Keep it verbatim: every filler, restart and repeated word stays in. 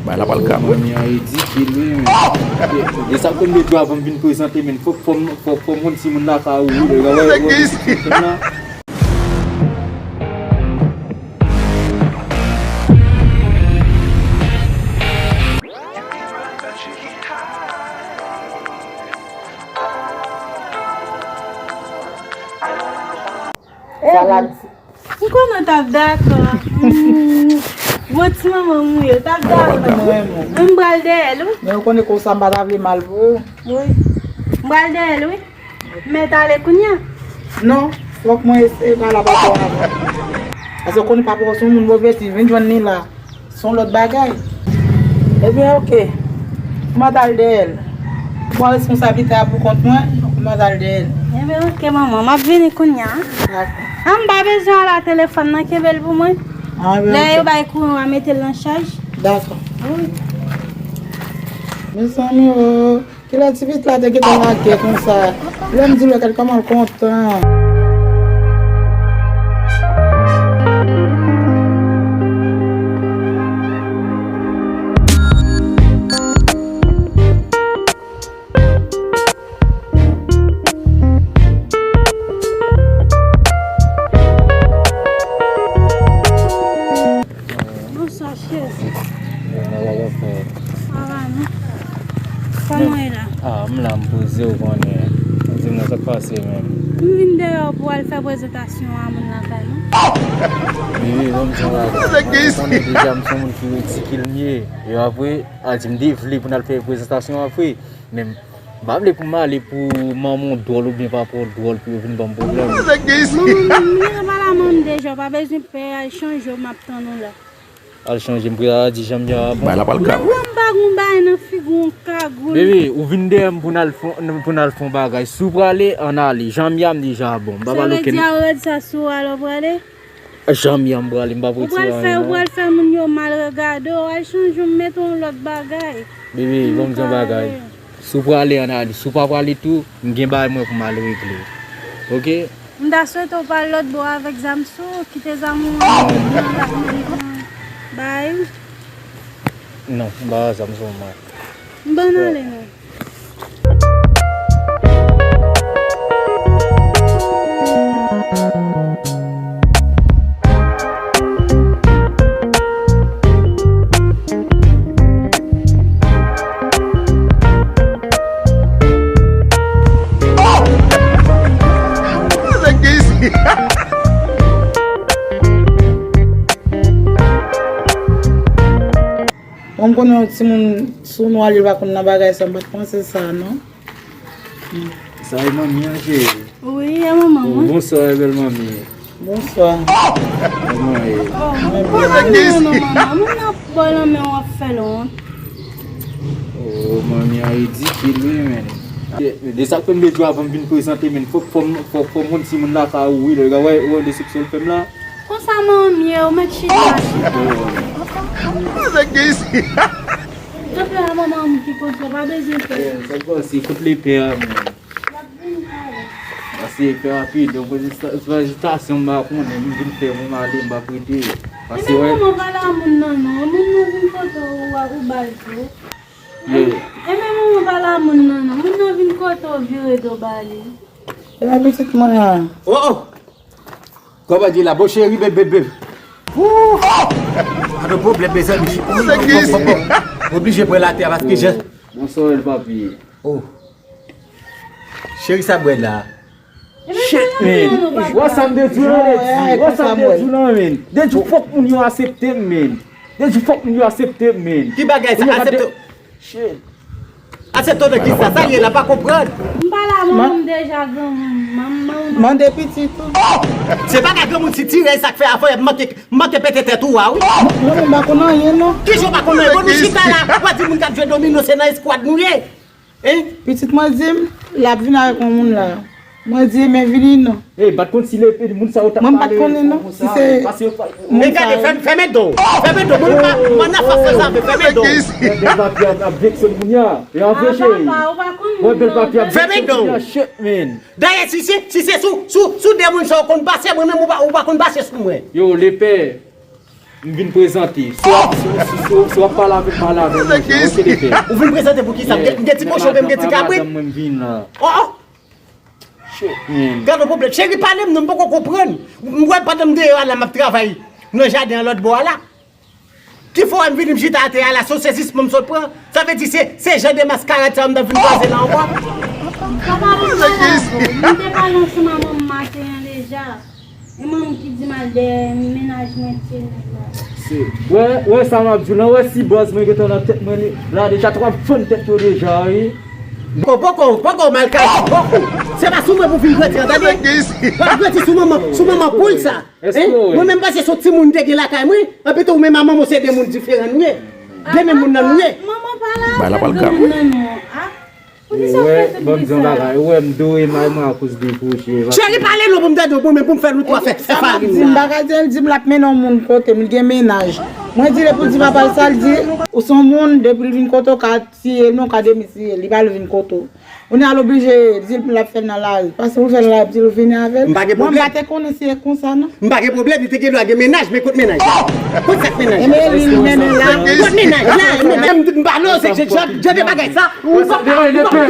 Bay la pral grap. Manmi an ridikil, wi, men. E sa k fè m te di w avan m vin prezante, men fòk, fòk, fòk, fòk m konn timoun lakay ou, wi, lè w wè, wè, Salad. M konnen w t ap dakò. Hmm. Bon ti manman m ou ye, w t ap dakò. Mwen menm. M pral dèyè l, wi. Men ou konnen konsa m pa ta vle mal pou ou. Wi. M pral dèyè l, wi. M mèt ale kounye a? Non, fòk mwen eseye pale ak papa w avan. Paske ou konnen papa w se yon moun move, si vin jwenn li la. Se yon lòt bagay. Ebyen, oke. Kòman t al dèyè l? Pran responsablite a pou kont mwen, kòman t al dèyè l? Ebyen, oke, manman. M ap vini kounye a. Dakò. Ah, m pa bezwen al a telefòn nan, kenbe l pou mwen. Ah, ebyen, oke. Lè yo bay kouran, mete l nan chaj. Dakò. Wi. Mezanmi, o. Kilè ti pitit la te gentan lage konsa? Lè m di l wè gad kòman l kontan. Bonswa, cheri. Sa va, non? Kòman w ye la? Ah, m la, m poze, ou konnen. Di m non, sa k pase menm? M vin dèyè w pou w al fè prezantasyon a moun lakay mwen. Wi, wi, ban m di w bagay. Ou konnen deja m se yon moun ki ridikil m ye. E apre, a di m te vle pou n al fè prezantasyon apre. Men m pa vle pou m ale pou manman w dwòl oubyen papa w dwòl pou yo vin ban m pwoblèm. Manman m, m gentan pale a manman m deja, w pa bezwen pè, al chanje w, m ap tann ou la. Al chanje m pou al di Janm Janm a bon. Bay la pral grap. Manman m pa gon bagay nan figi w, yon kagoul. Bebe, ou vin dèyè m pou n al fon, pou n al fon bagay. Si w prale, ann ale. Janm Janm deja bon. M pa pale okenn. Sa vle di a rèd sa sou w alò w prale? Janm Janm prale, m p ap retire anyen non. Ou pral fè, ou pral fè moun yo mal regade w, al chanje w, mete yon lòt bagay. Bebe, ban m di yon bagay. Si w prale, ann ale. Si w pa prale tou, m gen bagay mwen pou m al regle. Oke? M ta swete w pa al lòt bò avèk zam sou ou, kite zam ou an nan lakay. Non, m pa zam sou mwen. M ban n ale non. Bon, m konnen yon timoun sou nou ale, li pa konn nan bagay sa, m pa t panse sa non. Sa e manmi an, cheri? Wi, e manman mwen. Bonswa, bèl manmi. Bonswa. Kòman w ye? Oh, mwen pa nan non, manman. Moun nan ap ba w lanmen, w ap fè l wont. Oh, manmi an ridikil wi, men. De sa k fè m te di w avan m vin prezante, men fòk, fòk, fòk, fòk m konn timoun lakay ou wi, lè w wè, wè desepsyon l fè m la. Konsa manmi, ou mèt chita, chita. Sa k gen isi? Tanpri a manman m ki konsa, pa bezwen pè. Sa k pase? Kot lepè a menm? L ap vini talè. Pase fè rapid, yon prezista-, prezentasyon m pa konnen, m vin fè pou m ale, m p ap rete. Pase wè. Enben manman pale a moun nan non, moun nan vin kote w, ou ba l tou. Enben manman pale a moun nan non, moun nan vin kote w vire do ba li. Enben pitit mwen an. Oh, oh! Kòman di la, bon cheri, beb, beb, beb. Ooh! Pa de pwoblèm, mezanmi. Bon, bon, bon. Oblije pran l atè a paske jan. Bonswa, papi. Oh. Cheri, sa bwè la. Shit, man. Wè sa m te di w lan, Dedji. Wè sa m te di w lan, man. Dedji, fòk moun yo aksepte m, man. Dedji, fòk moun yo aksepte m, man. Ki bagay sa, aksepte? Shit. Aksepte w de kisa? Sa l ye la, pa konprann. M pale a manman m deja, granmoun. Manman m. Mande pitit ou. Se pa ka granmoun, si ti rèy sa k fè afè, manke, manke pete tèt ou a, wi. Mwen menm pa konn anyen, non. Kijan w pa konn anyen? Bon, nou chita la, w ap di moun k ap jwe domino, se nan eskwad nou ye. Hein? Pitit mwen di m, l ap vin avèk yon moun la. Mwen di, men vini non. Ey, m pa t konn si le, moun sa yo t ap pale konsa. Mwen m pa t konnen non, si se moun sa yo. Men gade, fèmen do w. Fèmen do w. Moun pa, moun nan fòs sa, fèmen do w. Bèl papi ap, ap vekse l kounye a. E an vre, cheri. Papa, ou pa konn non. Bèl papi ap vekse l kounye a. Shit, man. Dayè, si se, si se sou, sou, sou de moun sa yo konn pase, mwen menm ou pa, ou pa konn pase sou mwen. Yo, lepè. M vin prezante. Si w ap, si, si, si, si w ap pale avè m, pale avè m, monchè, oke, lepè. Ou vin prezante pou kisa? M gen, m gen ti kochon, m gen ti kabrit. Madanm mwen, m vin la. Oh, oh! Gad yon pwoblèm. Cheri, pale m non, m poko konprann. M wè pandan m deyò a la, m ap travay nan jaden an lòt bò a la. Ki fè w wè m vini m chita atè a la, se yon sezisman m sot pran. Sa vle di se, se jan de maskarad sa yo m t ap vin kwaze la ankò. Papa, m malad. M te pale ansanm a manman m maten an deja. E manman m ki di m al dèyè mennaj mwen, ti nèg la. Wè, wè sa m ap di w lan, wè si bòz mwen gentan nan tèt mwen li, la deja t ap fann tèt yo deja, wi. Poko, poko, poko, malkadi, poko. Se pa sou mwen pou vin grandi an, tande? W ap grandi sou manman, sou manman poul sa. Hein? Mwen menm pase se yon timoun m te gen lakay mwen, anpito ou menm a manman w se de moun diferan nou ye. De menm moun nan nou ye. Manman pa la, bay la pral grav. Pou ki sa w fè tout bagay sa? Ou wè m dwe may mwen akoz de kouche. Cheri, pale non pou m tande w, pou m, pou m fè nou twa fè, fè farin la. M pa ka di l, di m l ap mennen yon moun kote m, li gen mennaj. Mwen di l pou di papa l sa, l di, ou se yon moun, depi l vin kote w, ka tiye l, non, ka demisiye l, li pa vle vin kote w. Kounye a l oblije di l pou l ap fè l nan lari. Paske pou fè l nan lari, di l vini avè l. M pa gen pwoblèm. Mwen, m pa te konnen se konsa, non. M pa gen pwoblèm, li te gen dwa gen mennaj, men kot mennaj la? Kot sa k mennaj la? Kot mennaj la? Men m, m pale w, se jan, jan de bagay sa. Ou pa, ou pa,